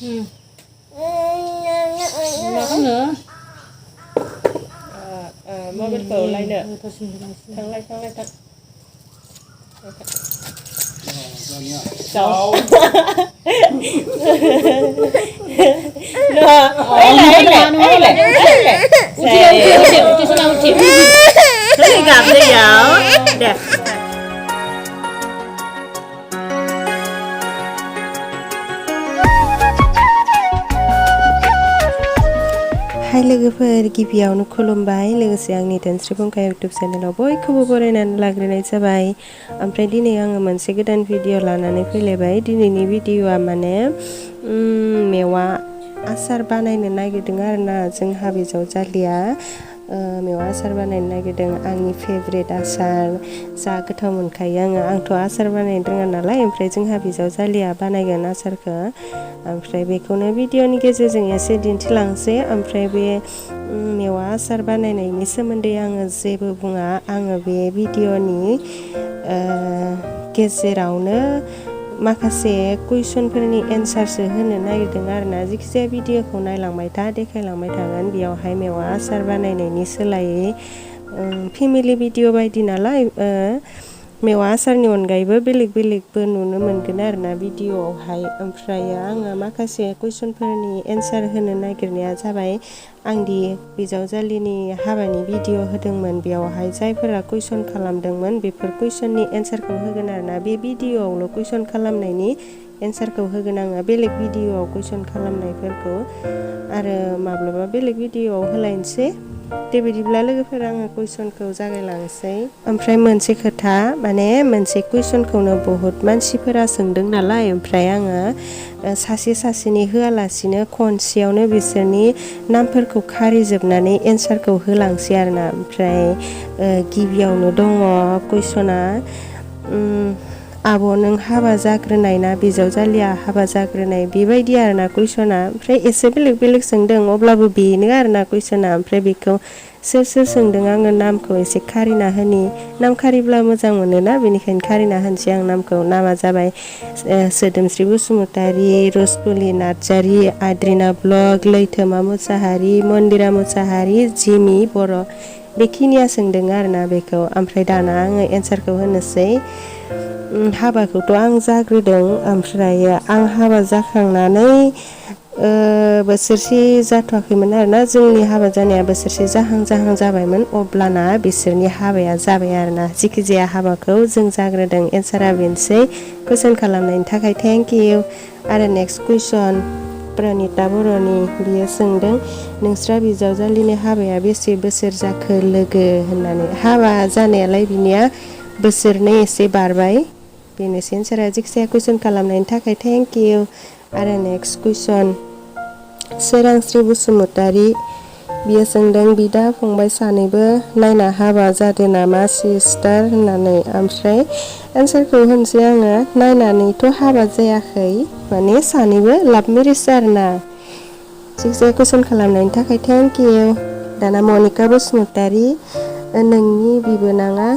Mà không nữa. Mà bên cầu lại nữa. Thằng lại thật. Cháu. Rất cảm thấy giáo. Đẹp. Hai लोगोफोर गिबियावनो खुलुमबाय लोगोसे आंनि धोनस्रि फंखा YouTube चेनेलाव बयखौबो बरायनानै लाग्रोनाय जाबाय ओमफ्राय दिनै आङो मोनसे गोदान भिडिअ लानानै फैलायबाय दिनैनि भिडिअआ माने मेवा आसार बानायनो नागिरदों आरोना जोंहा बिजावजालिया मेवा आसार बानायनो नागिरदों आंनि फेभरेट आसार जा गोथाव मोनखायो आंथ' आसार बानायनो रोङा नालाय ओमफ्राय जोंहा बिजावजालिया बानायगोन आसारखौ ओमफ्राय बेखौनो भिडिअनि गेजेरजों एसे दिन्थिलांसै ओमफ्राय बे मेवा आसार बानायनायनि सोमोन्दै आङो जेबो बुङा आङो बे भिडिअनि गेजेरावनो माखासे कुइसनफोरनि एन्सारसो होनो नागिरदों आरोना जिखिजाया भिडिअखौ नायलांबाय था देखायलांबाय थागोन बेयावहाय मेवा आसार बानायनायनि सोलायै फेमिलि भिडिअ बायदि नालाय मेवा आसारनि अनगायैबो बेलेग बेलेगबो नुनो मोनगोन आरोना भिडिअआवहाय ओमफ्राय आङो माखासे कुइसनफोरनि एन्सार होनो नागिरनाया जाबाय आंदि बिजावजालिनि हाबानि भिडिअ होदोंमोन बेयावहाय जायफोरा कुइसन खालामदोंमोन बेफोर कुइसननि एन्सारखौ होगोन आरोना बे भिडिअआवल' कुइसन खालामनायनि एन्सारखौ होगोन आङो बेलेग भिडिअआव कुइसन खालामनायफोरखौ आरो माब्लाबा बेलेग भिडिअआव होलायनोसै दे बिदिब्ला लोगोफोर आङो कुइसनखौ जागायलांसै ओमफ्राय मोनसे खोथा माने मोनसे कुइसनखौनो बहुत मानसिफोरा सोंदों नालाय ओमफ्राय आङो सासे सासेनि होआलासिनो खनसेयावनो बिसोरनि नामफोरखौ खारिजोबनानै एन्सारखौ होलांसै आरोना ओमफ्राय गिबियावनो दङ कुइसना आब' नों हाबा जाग्रोनाय ना बिजावजालिया हाबा जाग्रोनाय बेबायदि आरोना कुइसना ओमफ्राय एसे बेलेग बेलेग सोंदों अब्लाबो बेनो आरोना कुइसना ओमफ्राय बेखौ सोर सोंदों आङो नामखौ एसे खारिना होनि नाम खारिब्ला मोजां मोनोना बेनिखायनो खारिना होनसै आं नामखौ नामा जाबाय सोदोमस्रि बसुमतारी रसबुलि नार्जारी आद्रिना ब्लग लैथोमा मुसाहारि मन्दिरा मुसाहारि जिमि बर' बेखिनिया सोंदों आरोना बेखौ ओमफ्राय दाना आङो एन्सारखौ होनोसै हाबाखौथ' आं जाग्रोदों ओमफ्राय आं हाबा जाखांनानै बोसोरसे जाथ'वाखैमोन आरोना जोंनि हाबा जानाया बोसोरसे जाहां जाबायमोन अब्लाना बिसोरनि हाबाया जाबाय आरोना जिखिजाया हाबाखौ जों जाग्रोदों एन्सारा बेनोसै कुइसन खालामनायनि थाखाय थेंक इउ आरो नेक्स्ट कुइसन प्रनिता बर'नि बियो सोंदों नोंस्रा बिजावजालिनि हाबाया बेसे बोसोर जाखो लोगो होननानै हाबा जानायालाय बिनिया बोसोरनै एसे बारबाय बेनोसै एन्सारा जिखिजाया कुइसन खालामनायनि थाखाय थेंक इउ आरो नेक्स्ट कुइसन सोरांस्रि बसुमतारी बियो सोंदों बिदा फंबाय सानैबो नायना हाबा जादों नामा सिस्टार होननानै ओमफ्राय एन्सारखौ होनसै आङो नायनानैथ' हाबा जायाखै माने सानैबो लाभ मेरिज आरोना जिखिजाया कुइसन खालामनायनि थाखाय थेंक इउ दाना मनिका बसुमतारी नोंनि बिबोनाङा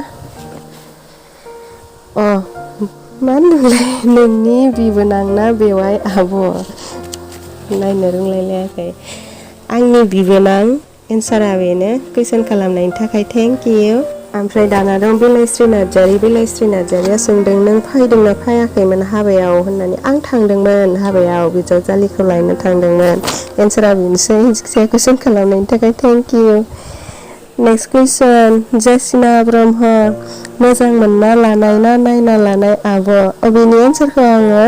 मा होनोमोनलाय नोंनि बिबोनांना बेवाइ आब' नायनो रोंलायलायाखै आंनि बिबोनां एन्सारा बेनो कुइसन खालामनायनि थाखाय थेंक इउ ओमफ्राय दाना दं बिलाइस्रि नार्जारिया सोंदों नों फैदोंना फैयाखैमोन हाबायाव होननानै आं थांदोंमोन हाबायाव बिजावजालिखौ लायनो थांदोंमोन एन्सारा बेनोसै जिखिजाया कुइसन खालामनायनि थाखाय थेंक इउ नेक्स्ट कुइसन जसिना ब्रह्म मोजां मोनना लानाय ना नायना लानाय आब' बेनि एन्सारखौ आङो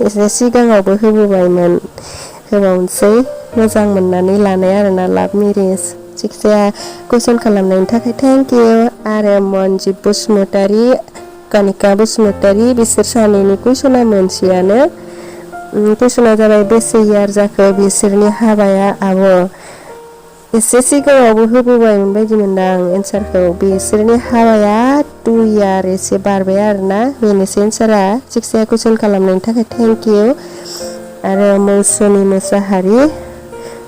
एसे सिगाङावबो होबावनोसै मोजां मोननानै लानाय आरोना लाभ मेरिज जिखिजाया कुइसन खालामनायनि थाखाय थेंक इउ आरो मनजित बसुमतारी कनिका बसुमतारी बिसोर सानैनि कुइसना मोनसेयानो कुइसना जाबाय बेसे इयार जाखो बिसोरनि हाबाया आब' एसे सिगाङावबो होबोबायमोन बायदि मोनदां आं एन्सारखौ बिसोरनि हाबाया 2 इयार एसे बारबाय आरोना बेनोसै एन्सारा जिखिजाया कुइसन खालामनायनि थाखाय थेंक इउ आरो मौसुमि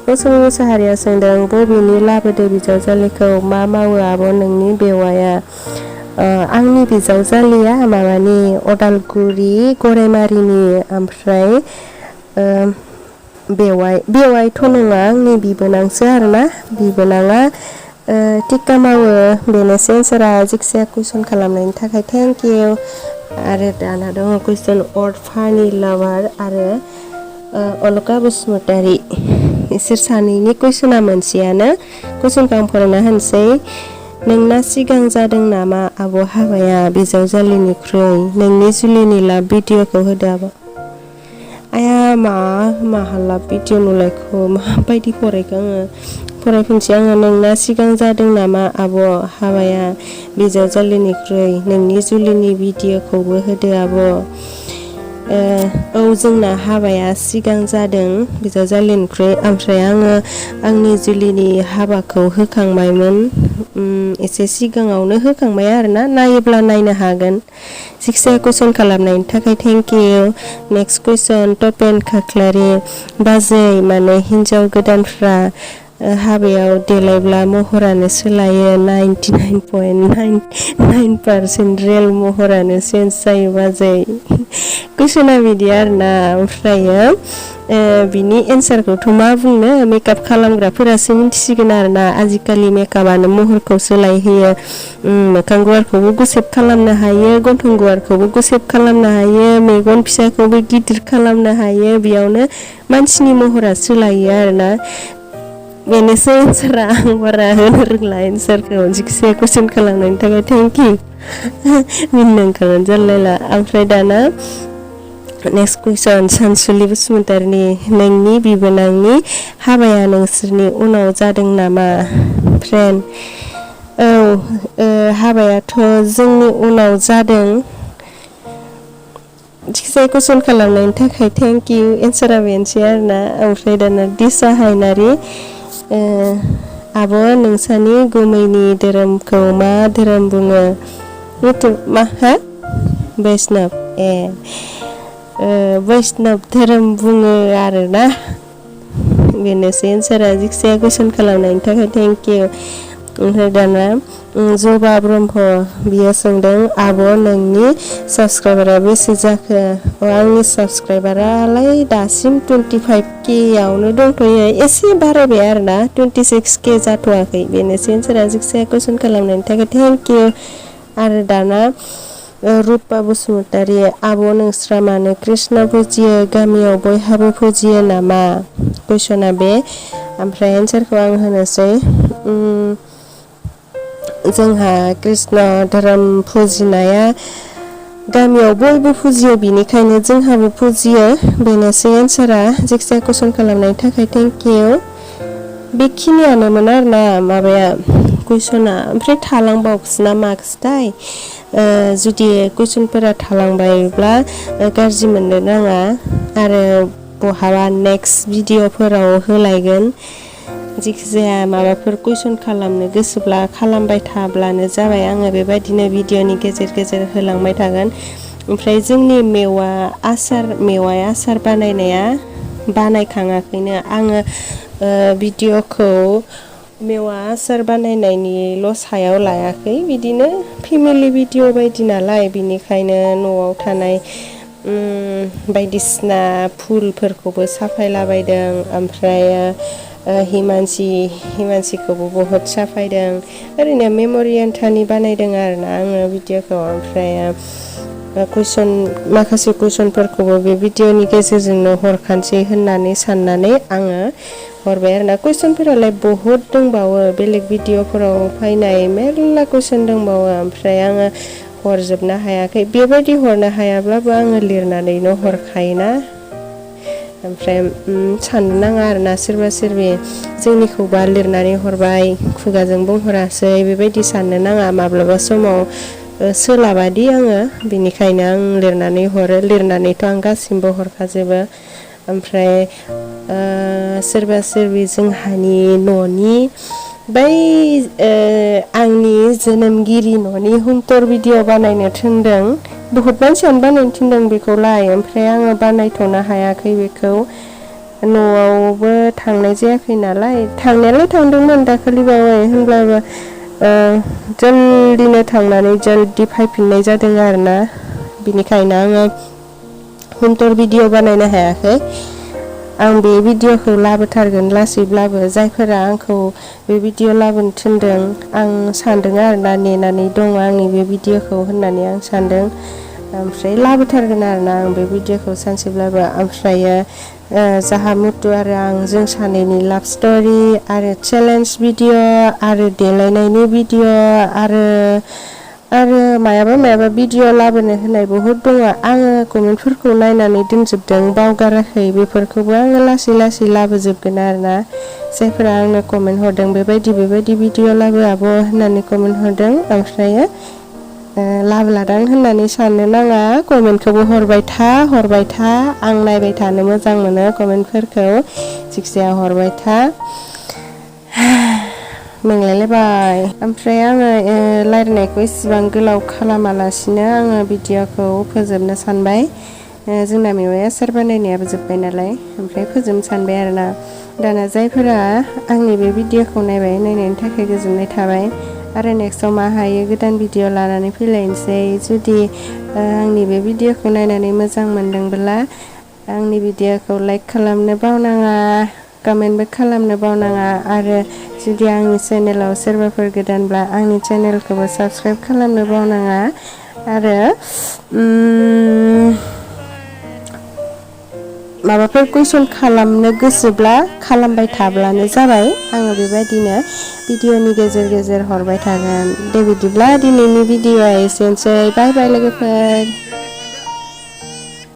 मुसाहारिया सोंदों बबेनि लाबोदो बिजावजालिखौ मा मावो आब' नोंनि बेवाइया आंनि बिजावजालिया माबानि अदालगुरि गराइमारिनि ओमफ्राय बेवायथ' नङा आंनि बिबोनांसो आरोना बिबोनाङा टिका मावो बेनोसै एन्सारा जिखिजाया कुइसन खालामनायनि थाखाय थेंक इउ आरो दाना दङ कुइसन अर्फानि लाभार आरो अलका बसुमतारी इसोर सानैनि कुइसना मोनसेयानो कुइसनखौ आं फरायना होनोसै नोंना सिगां जादों नामा आब' हाबाया बिजावजालिनिख्रुइ नोंनि जुलिनि लाभ भिडिअखौ होदो आब' आया माहाला भिडिअ नुलायखौ माबायदि फरायखो आङो फरायफिनसै आङो नोंना सिगां जादों नामा आब' हाबाया बिजावजालिनिख्रुइ नोंनि जुलिनि भिडिअखौबो होदो आब' औ जोंना हाबाया सिगां जादों बिजावजालिनिख्रुइ ओमफ्राय आङो आंनि जुलिनि हाबाखौ होखांबायमोन एसे सिगाङावनो होखांबाय आरोना नायोब्ला नायनो हागोन जिखिजाया कुइसन खालामनायनि थाखाय थेंक इउ नेक्स्ट कुइसन टपेन खाख्लारि बाजै माने हिन्जाव गोदानफ्रा हाबायाव देलायब्ला महरानो सोलायो 99.99% रियेल महरानो चेन्ज जायो बाजै कुइसना बिदि आरोना ओमफ्रायो बिनि एन्सारखौथ' मा बुंनो मेकआप खालामग्राफोरासो मिथिसिगोन आरोना आजिखालि मेकआपानो महरखौ सोलायहोयो मोखां गुवारखौबो गुसेब खालामनो हायो गन्थं गुवारखौबो गुसेब खालामनो हायो मेगन फिसाखौबो गिदिर खालामनो हायो बेयावनो मानसिनि महरा सोलायो आरोना बेनोसै एन्सारा आं बारा होनो रोंला एन्सारखौ जिखिजाया कुइसन खालामनायनि थाखाय थेंक इउ मिनिनो ओंखारनानै जालायला ओमफ्राय दाना नेक्स्ट कुइसन सानसुलि बसुमतारिनि नोंनि बिबोनांनि हाबाया नोंसोरनि उनाव जादों नामा फ्रेन्ड औ हाबायाथ' जोंनि उनाव जादों जिखिजाया कुइसन खालामनायनि थाखाय थेंक इउ एन्सारा बेनोसै आरोना ओमफ्राय दाना दिसा हायनारि आब' नोंसानि गुमैनि धोरोमखौ मा धोरोम बुङो मा हा बैष्णव बैष्णव धोरोम बुङो आरोना बेनोसै एन्सारा जिखिजाया कुइसन खालामनायनि थाखाय थेंक इउ ओमफ्राय दाना जबा ब्रह्म बियो सोंदों आब' नोंनि साबस्क्राइबारा बेसे जाखो आंनि साबस्क्राइबारालाय दासिम 25K आवनो दंथ'यो एसे बारायबाय आरोना 26K जाथ'वाखै बेनोसै एन्सारा जिखिजाया कुइसन खालामनायनि थाखाय थेंक इउ आरो दाना रुपा बसुमतारी आब' नोंस्रा मानो कृष्ण फुजियो गामियाव बयहाबो फुजियो नामा कुइसना बे ओमफ्राय एन्सारखौ आं होनोसै जोंहा कृष्ण धोरोम फुजिनाया गामियाव बयबो फुजियो बिनिखायनो जोंहाबो फुजियो बेनोसै एन्सारा जिखिजाया कुइसन खालामनायनि थाखाय थेंक इउ बेखिनियानोमोन आरोना माबाया कुइसना ओमफ्राय थालांबावखोसो ना माखोसोथाय जुदि कुइसनफोरा थालांबायब्ला गाज्रि मोननो नाङा आरो बहाबा नेक्स्ट भिडिअफोराव होलायगोन जिखिजाया माबाफोर कुइसन खालामनो गोसोब्ला खालामबाय थाब्लानो जाबाय आङो बेबायदिनो भिडिअनि गेजेर गेजेर होलांबाय थागोन ओमफ्राय जोंनि मेवाइ आसार बानायनाया बानायखाङाखैनो आङो भिडिअखौ मेवा आसार बानायनायनिल' सायाव लायाखै बिदिनो फेमिलि भिडिअ बायदि नालाय बिनिखायनो न'आव थानाय बायदिसिना फुलफोरखौबो साफायलाबायदों ओमफ्राय हिमानसिखौबो बहुद साफायदों ओरैनो मेम'रि एन्थानि बानायदों आरोना आङो भिडिअखौ ओमफ्राय माखासे कुइसनफोरखौबो बे भिडिअनि गेजेरजोंनो हरखानोसै होननानै साननानै आङो हरबाय आरोना कुइसनफोरालाय बहुद दंबावो बेलेग भिडिअफोराव फैनाय मेरला कुइसन दंबावो ओमफ्राय आङो हरजोबनो हायाखै बेबायदि हरनो हायाब्लाबो आङो लिरनानैनो हरखायोना ओमफ्राय साननो नाङा आरोना सोरबा सोरबि जोंनिखौबा लिरनानै हरबाय खुगाजों बुंहरासै बेबायदि साननो नाङा माब्लाबा समाव सोलाबादि आङो बिनिखायनो आं लिरनानै हरो लिरनानैथ' आं गासिबो हरखाजोबो ओमफ्राय सोरबा सोरबि जोंहानि न'नि बै आंनि जोनोमगिरि न'नि हम टुर भिडिअ बानायनो थिनदों बहुत मानसियानो बानायनो थिनदों बेखौलाय ओमफ्राय आङो बानायथ'नो हायाखै बेखौ न'आवबो थांनाय जायाखै नालाय थांनायालाय थांदोंमोन दाखालि बावै होनब्लाबो जल्दिनो थांनानै जल्दि फैफिननाय जादों आरोना बिनिखायनो आङो हम टुर भिडिअ बानायनो हायाखै आं बे भिडिअखौ लाबोथारगोन लासैब्लाबो जायफोरा आंखौ बे भिडिअ लाबोनो थिनदों आं सानदों आरोना नेनानै दङ आंनि बे भिडिअखौ होननानै आं सानदों ओमफ्राय लाबोथारगोन आरोना आं बे भिडिअखौ सानसेब्लाबो ओमफ्रायो जाहा मुथु आरो आं जों सानैनि लाभ स्ट'रि आरो चेलेन्ज भिडिअ आरो देलायनायनि भिडिअ आरो मायाबा भिडिअ लाबोनो होनाय बहुद दङ आङो कमेन्टफोरखौ नायनानै दोनजोबदों बावगाराखै बेफोरखौबो आङो लासै लाबोजोबगोन आरोना जायफोरा आंनो कमेन्ट हरदों बेबायदि भिडिअ लाबो आब' होननानै कमेन्ट हरदों ओमफ्रायो लाबोलादां होननानै साननो नाङा कमेन्टखौबो हरबाय था आं नायबाय थानो मोजां मोनो कमेन्टफोरखौ जिखिजाया हरबाय था मेंलायलायबाय ओमफ्राय आङो रायलायनायखौ इसेबां गोलाव खालामालासिनो आङो भिडिअखौ फोजोबनो सानबाय जोंना मेवाइ आसार बानायनायाबो जोब्बाय नालाय ओमफ्राय फोजोबनो सानबाय आरोना दाना जायफोरा आंनि बे भिडिअखौ नायनायनि थाखाय गोजोननाय थाबाय आरो नेक्स्टआव मा हायो गोदान भिडिअ लानानै फैलायनोसै जुदि आंनि बे भिडिअखौ नायनानै मोजां मोनदोंब्ला आंनि भिडिअखौ लाइक खालामनो बावनाङा कमेन्टबो खालामनो बावनाङा आरो जुदि आंनि चेनेलाव सोरबाफोर गोदानब्ला आंनि चेनेलखौबो साबस्क्राइब खालामनो बावनाङा आरो माबाफोर कुइसन खालामनो गोसोब्ला खालामबाय थाब्लानो जाबाय आङो बेबायदिनो भिडिअनि गेजेर हरबाय थागोन दे बिदिब्ला दिनैनि भिडिअआ एसेनोसै बाय बाय लोगोफोर